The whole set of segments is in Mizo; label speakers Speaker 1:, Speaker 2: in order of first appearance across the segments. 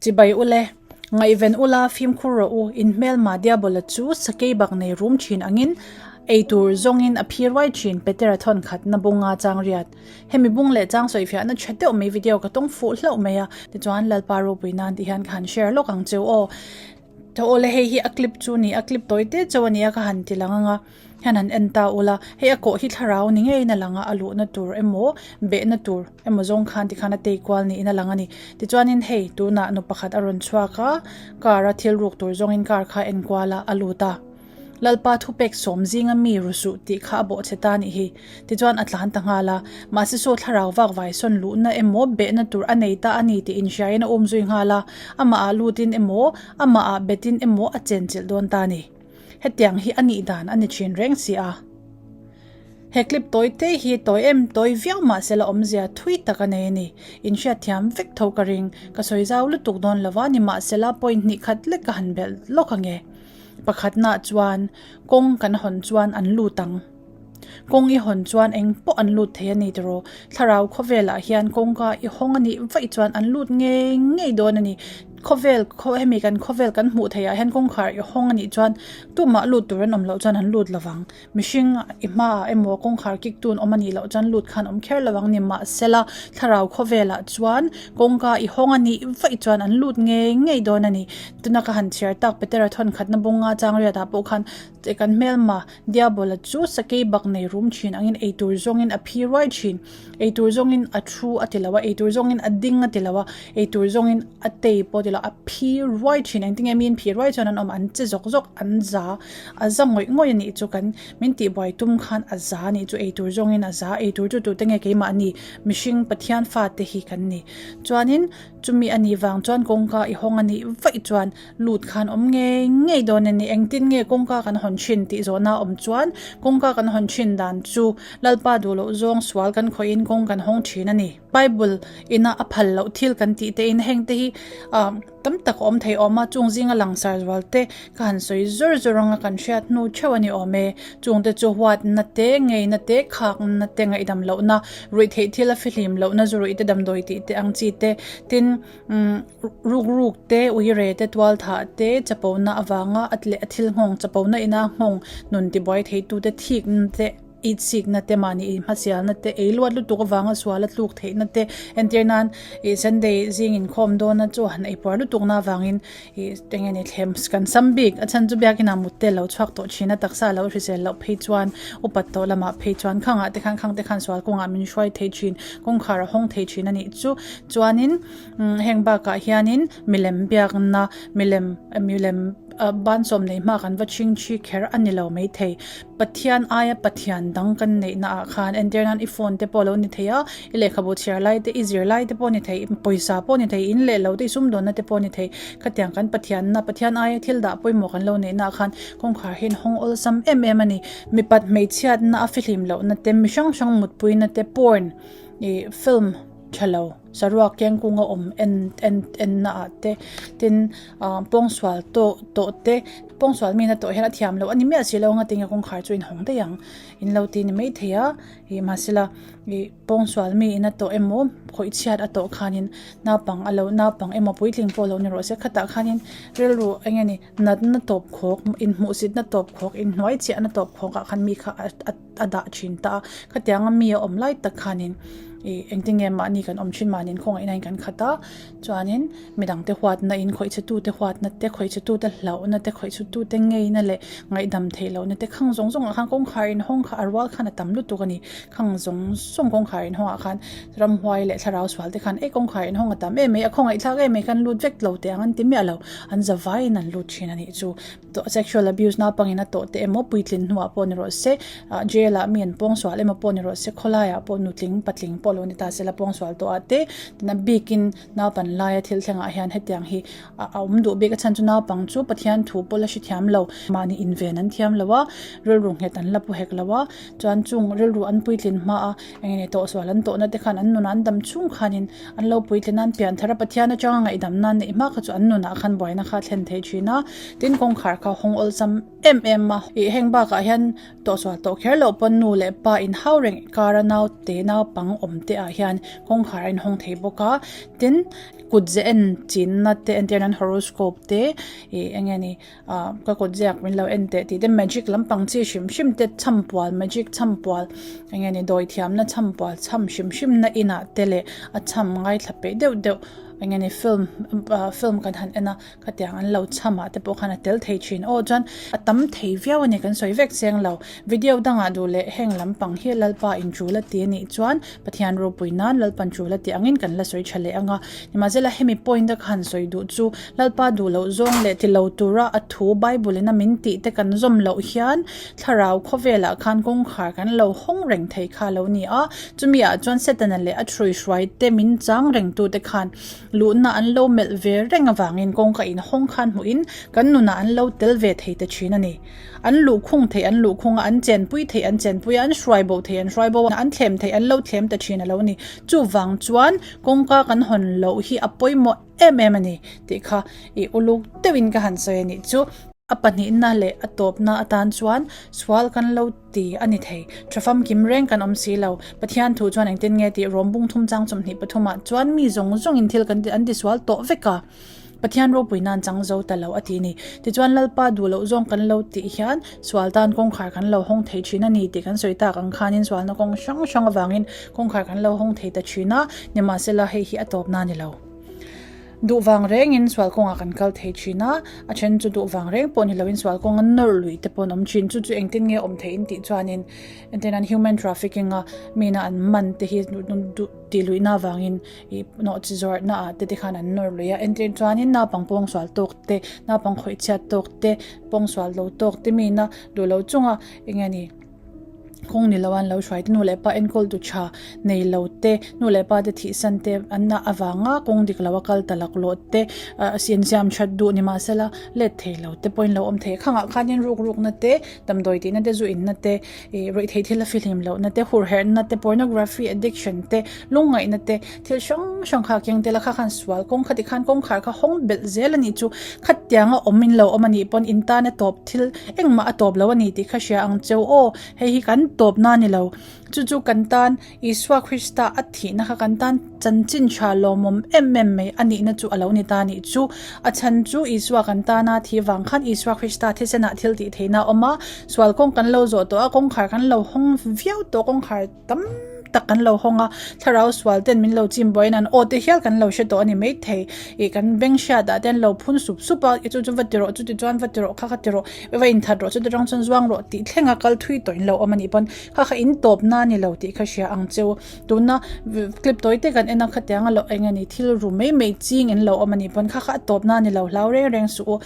Speaker 1: Chibai ule, ngaihven ula fimkhur rawh u, in hmelma Diabola chu sakei bak nei rum thin angin ei tur zawngin a phi ruai thin Petera thawn khatna bunga chang riat. Hemi bung leh chang sawifiahna tha deuh mai video ka tawng fuh hlauh mai a, tichuan Lalpa ropui nan tih hian ka han share lawk ang cheu aw. Thaw awle hei hi a clip chu ni a, clip tawi te chauh a ni a ka han ti lang ang a. Hian han en ta ula, hei a kawh hi thlarau ni ngeiin a lang a, a luhna tur emaw, behna tur emaw zawng khan tikhan a tei kual niin a lang a ni. Tichuanin hei tunah nu pakhat a rawn chhuak a, car a thil ruk tur zawngin car kha a en kual a, a lut a. Lalpa thupek sawm zinga mi ru suh tih kha a bawhchhe ta a nih hi. Tichuan a tlan ta nghal a, mahse saw thlarau vak vai sawn luhna emaw behna tur a nei ta a ni tih inhriain a um zui nghal a, amah ah lutin emaw, amah ah betin emaw a chenchilh dawn ta a ni. Hetiang hi a nih dan a ni thin reng si a. He clip tawi te hi tawi em tawi viau mah se la awmzia thui tak a nei a ni. In hriatthiam vek tho ka ring. Ka sawi zau lutuk dawn lo va, nimahsela point hnih khat lek ka han belh lawk ang e. Pakhatnaah chuan kawng kan hawn chuan an lut ang. Kawng i hawn chuan eng pawh an lut thei a ni tiraw? Thlarau khawvelah hian kawngka i hawng a nih vaih chuan an lut ngei ngei dawn a ni. Khawvel, hemi kan khawvel kan hmuh theihah hian kawngkhar i hawng a nih chuan tumah lut tur an awm loh chuan an lut lo vang. Mihring i hmaah emaw kawngkhar kik tun awm a nih loh chuan lut khan awm kher lo ang ni. Mahsela, thlarau khawvelah chuan kawngka i hawng a nih vaih chuan an lut ngei ngei dawn a ni. Tuna ka han chhiar tak Petera thawnkhatna bunga changriatah pawh khan kan hmelma Diabola chu sakei bak nei rum thin angin eitur zawngin a phi ruai thin. Eitur zawngin a thu a ti lo a, eitur zawngin a ding a ti lo a, eitur zawngin a tei pawh a ti lo a, a phi ruai thin. Engtin nge miin phi ruai chuan an awm, an che zawk zawk, an za, a za ngawih ngawih a nih chu kan min tihbuai tum khan a za a nih chu eitur zawngin a za, eitur chu tute nge keimah ni, mihring Pathian fate hi kan ni. Chuanin chumi a nih vang chuan kawngka i hawng a nih vaih chuan Lut khan awm ngei ngei dawn a ni. Engtin nge kawngka kan hawn thin tih zawhna awm chuan kawngka kan hawn thin dan chu Lalpa duh loh zawng sual kan khawih in kawng kan hawng thin a ni. Bible ina a phal loh thil kan tih te in heng te hi tam tak a awm thei awm a, chung zinga langsar zual te ka han sawi zawr zawr anga kan hriat hnu theuh a ni awm e. Chung te chu huatna te, ngeina te, khakna te, ngaihdam lohna, ruihtheih thil a fihlim lohna, zuruih te, damdawi tih te ang chi te, tin, Ruk ruk te, uire te, tual thah te, chapona avanga a leh a thil nghawng, chapona ina nghawng nun tibuai theitute thikna te, itsikna te, mahni inhmasialna te, ei luat lutuk avanga sual a tluk theihna te, entir nan ih Sunday zing inkhawm dawna chaw han ei puar lutukna avangin ih eng nge ni thlem kan sam bik a chhan chu biakina mut te lo chhuak tawh thin a, taksa lo hrisel loh phei chuan upat tawh lamah phei chuan khangah te khan khang te khan sual kawngah min hruai thei thin, kawngkhar a hawng thei thin a nih chu. Chuanin heng bakah hianin milem biakna milem milem ban sawm nei hma kan va chhing thi kher a ni lo maithei. Pathian aia Pathian dang kan neihna ah khan entir nan i phone te pawh a lo ni thei a, i lehkhabu chhiar lai te i zir lai te pawh a ni thei, pawisa pawh a ni thei, in leh lo te i sumdawnna te pawh a ni thei. Khatiang kan Pathianna Pathian aia thil dah pawimawh kan lo neihna ah khan kawngkhar hian hawng awlsam em em a ni. Mipat hmeichhiatna a fihlim lohna te, mi hrang hrang mutpuina te, porn ih film. tha lo saruak keng kunga awm en en en na ah te tin ah pawngsual tawh tawh te pawngsual mi na tawh hian a thiam loh a ni miah si lo anga tinge kawngkhar chu in hawng daih ang in lo ti ni maithei a ih mahsela ih pawngsual mi in a tawh emaw khawih chhiat a tawh khanin naupang a lo naupang emaw puitling pawh lo ni rawh se khatah khanin rilru eng nge ni natna tawp khawk inhmuhsitna tawp khawk inhnuai chiahna tawp khawk ah khan mi kha a a dah thin ta a khatianga mi a awm lai tak khanin ih engtin nge mahni kan awm thin mahni khawngaihna in kan khat a chuanin midang te huatna in khawih chhe tute huatna te khawih chhe tute hlauhna te khawih chhe tute ngeina leh ngaihdam theih lohna te khang zawng zawng ah khan kawngkhar in hawng kha a rual khan a tam lutuk a ni khang zawng zawng kawngkhar in hawng ah khan ramhuai leh thlarau sual te khan ei kawngkhar in hawng a tam em mai a khawngaih thlak em mai khan lut vek lo teh ang an ti miah lo an za vaiin an lut thin a nih chu. Tawh sexual abuse naupangin a tawh te emaw puitlin hnuah pawh ni rawh se ah jail ah mi an pawngsual emaw pawh ni rawh se khawlaiah pawh nutling patling pawh lo ni ta se la pawngsual tawh ah te tina bikin naupan laia thil thlengah hian hetiang hi a awm duh bik a chhan chu naupang chu Pathian thu pawh la hrethiam lo mahni inven an thiam lo a rilru nghet an la pu hek lo a chuan chung rilru an puitlin hma a eng nge tawhsual an tawhna te khan an nunah an dam chhung khanin An lo puitlin a, an pian thar a, Pathian atanga ngaihdam nan neih hma kha chu an nunah khan buaina kha a thlen thei thin a, tin kawngkhar kha hawng awlsam em em a. Ih heng bakah hian tawhsual tawh kher loh pawn nu leh pa inhau reng kara naute naupang awm te ah hian kawngkhar a inhawng thei bawk a, tin. Kut ze en chinna te entir nan horoscope te ih eng nge ni ah ka kut ziak min lo en teh tih te magic lampang chi hrim hrim te chhampual magic chhampual eng nge ni dawi thiamna chhampual chham hrim hrim na inah te leh a chham ngaithla peih deuh deuh eng nge ni film ah film kan han en a. Khatiang an lo chhamah te pawh khan a tel thei thin. Aw chuan a tam thei viau a ni kan sawi vek chiang lo. Video dangah duh leh heng lampang hi Lalpa in tul a ti a nih chuan Pathian ropui nan Lalpan tul a tih angin kan la sawi tha leh ang a. Nimahsela hemi point a ka han sawi duh chu Lalpa duh loh zawng leh ti lo tura a thu Bible in a min tih te kan zawm loh hian thlarau khawvelah khan kawngkhar kan lo hawng reng thei kha a lo ni a. Chumi ah chuan Setana leh a hruihruai te min chang reng tu te khan Luhna an lo melh ve reng avangin kawngka inhawng khan hmuhin kan nunah an lo tel ve thei ta thin a ni. An luhkhung theih an luhkhung a, an chenpui theih an chenpui a, an hruai bo theih an hruai bo a, an thlem theih an lo thlem ta thin a lo ni. Chuvang chuan kawngka kan hawn loh hi a pawimawh em em a ni tih kha i uluk deuhin ka han sawi a nih chu. A pahnihna leh a tawpna atan chuan sual kan lo ti a ni thei. Tha famkim reng kan awm si lo. Pathian thu chuan engtin nge tih rawm bung thum chang 20 pathumah chuan mi zawng zawngin thil kan an ti sual tawh vek a. Pathian ropui nan chang zo ta lo a ti ni. Tichuan Lalpa duh loh zawng kan lo tih hian sual tan kawngkhar kan lo hawng thei thin a ni tih kan sawi tak ang khanin sualna kawng hrang hrang avangin kawngkhar kan lo hawng thei ta thin a, nimahsela hei hi a tawpna a ni lo. Duh vang rengin sual kawngah kan kal thei thin a, a then chu duh vang reng pawh ni loin sual kawnga nawr lui te pawh an awm thin. Chu chu engtin nge awm thei in tih chuanin entirna an human trafficking a mina an man te hi duh tih luihna avangin ih nawhchi zawrhna ah te te khan an nawr lui a. Entir chuanin naupang pawngsual tawk te, naupang khawih chhiat tawk te, pawngsual lo tawk te mina duh lo chunga eng nge ni. Kawng ni lo an lo hruai te nu leh pa enkawl tu tha nei lo te nu leh pa te thih san te an na avanga kawng dik lo a kal ta laklawh te ah insiam that duh ni mahsela let thei lo te pawhin lo awm thei a khangah khanin ruk ruk na te damdawi tih na te zu in na te ih ruih theih thil a fihlim loh na te hur herh na te pornography addiction te lungngaih na te thil hrang hrang kha keng tel a kha khan sual kawng khati khan kawngkhar kha hawng belh zel a nih chu khatianga awm in lo awm a nih pawn in tan a tawp thil engmah a tawp lo a ni tih kha hria ang cheu aw hei hi kan tawpna a ni lo chu chu kan tan Isua Krista a thihna kha kan tan chanchin tha lawmawm em em mai a nihna chu a lo ni ta a nih chu a chhan chu Isua kan tana thih vang khan Isua Krista thisenah thil tih theihna a awm a sual kawng kan lo zawh tawh a kawngkhar kan lo hawng viau tawh kawngkhar tam tak kan lo hawng a thlarau sual ten min lo chim buaiin an aw te hial kan lo hre tawh a ni maithei ih kan beng hriat ah te an lo phun sup sup a chu chu va ti rawh chuti chuan va ti rawh kha kha ti rawh va inthat rawh chuti tang chuan zuang rawh tih thleng a kal thui tawh in lo awm a nih pawn kha kha in tawp na ni lo tih kha hria ang cheu tuna clip tawi te kan en a khatiang a lo eng a ni thil ru mai mai ching in lo awm a nih pawn kha kha a tawp na ni lo hlau reng reng suh u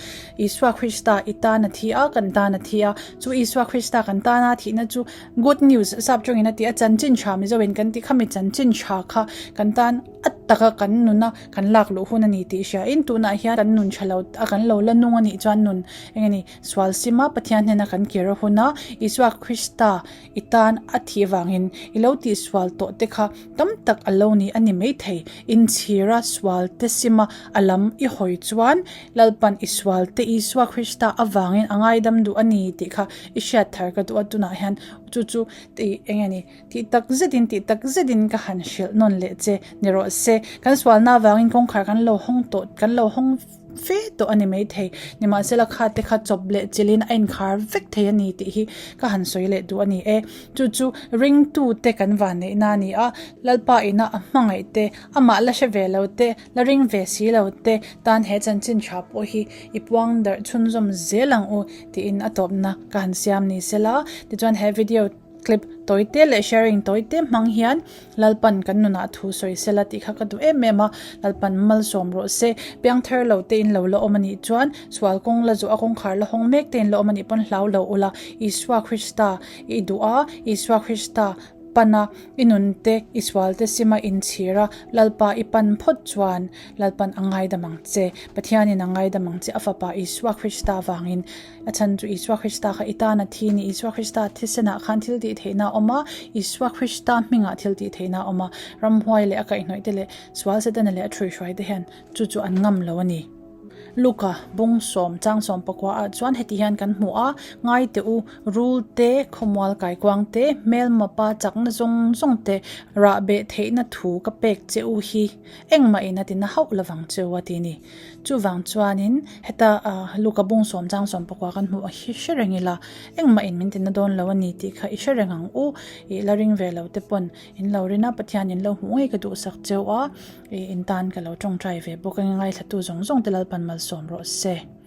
Speaker 1: Isua Krista i tan a thi a kan tan a thi a chu Isua Krista kan tana thihna chu Good news sap tawngin a ti a, chanchin tha Mizo in kan tih kha mi chanchin tha kha kan tan a taka kan nuna kan lak luh hun a ni tih hria in tunah hian kan nun tha lo a kan lo la nung a nih chuan nun eng nge ni sual sima Pathian hnena kan kir a hun a, Isua Krista i tan a thih vangin i lo tih sual tawh te kha tam tak a lo ni a ni maithei inchhira sual te sima a lam i hawi chuan Lalpan i sual te Isua Krista avangin a ngaidam duh a ni tih kha i hriat thar ka duh a tunah hian chu chu tih eng nge ni tih tak zetin tih tak zetin ka han hrilh nawn leh che ni rawh se kan sualna avangin kawngkhar kan lo hawng tawh kan lo hawng fe tawh a ni maithei nimahsela kha te kha chawp leh chilhin a inkhar vek thei a ni tih hi ka han sawi leh duh a ni e chu chu ringtute kan vanneihna a ni a Lalpa ina a hmangaih te amah la hre ve lo te La ring ve si lo te tan he chanchin tha pawh hi i puang darh chhunzawm zel ang u tiin a tawpna ka han siam ni sela. Tichuan he video clip tawi te leh sharing tawi te hmang hian Lalpan kan nunah thu sawi sela tih kha ka duh em em a, Lalpan malsawm rawh se. Piangthar lo te in lo la awm a nih chuan sual kawng la zawh a kawngkhar la hawng mek te in la awm a nih pawn hlau lo ula Isua Krista i duh a, Isua Krista pan a, i nun te, i sual te sima inchhir a, Lalpa i pan phawt chuan Lalpan a ngaidam ang che. Pathianin a ngaidam ang che, a Fapa Isua Krista vangin. A chhan chu Isua Krista kha i tan a thi ni. Isua Krista thisenah khan thil tih theihna a awm a, Isua Krista hmingah thil tih theihna a awm a. Ramhuai leh a kaihhnawih te leh sual Setana leh a ṭhuihruai te hian chu chu an ngam lo a ni. Luka bung sawm chang 19 ah chuan heti hian kan hmu a, Ngai teh u, rul te, khawmual kaikuang te, hmelma pa chakna zawng zawng te, rah beh theihna thu ka pek che u hi engmah in a ti na hauh lovang che u a ti ni. Chuvang chuanin heta Luka bung sawm chang 19 kan hmuh a hi hre reng ila, engmah in min ti na dawn lo a ni tih kha i hre reng ang u, i la ring ve lo te pawn in lo rin a, Pathian in lo hmuh ngei ka duhsak cheu a, i in tan ka lo tawngtai ve bawk a, ngaithlatu zawng zawng te Lalpan malsawm rawh se.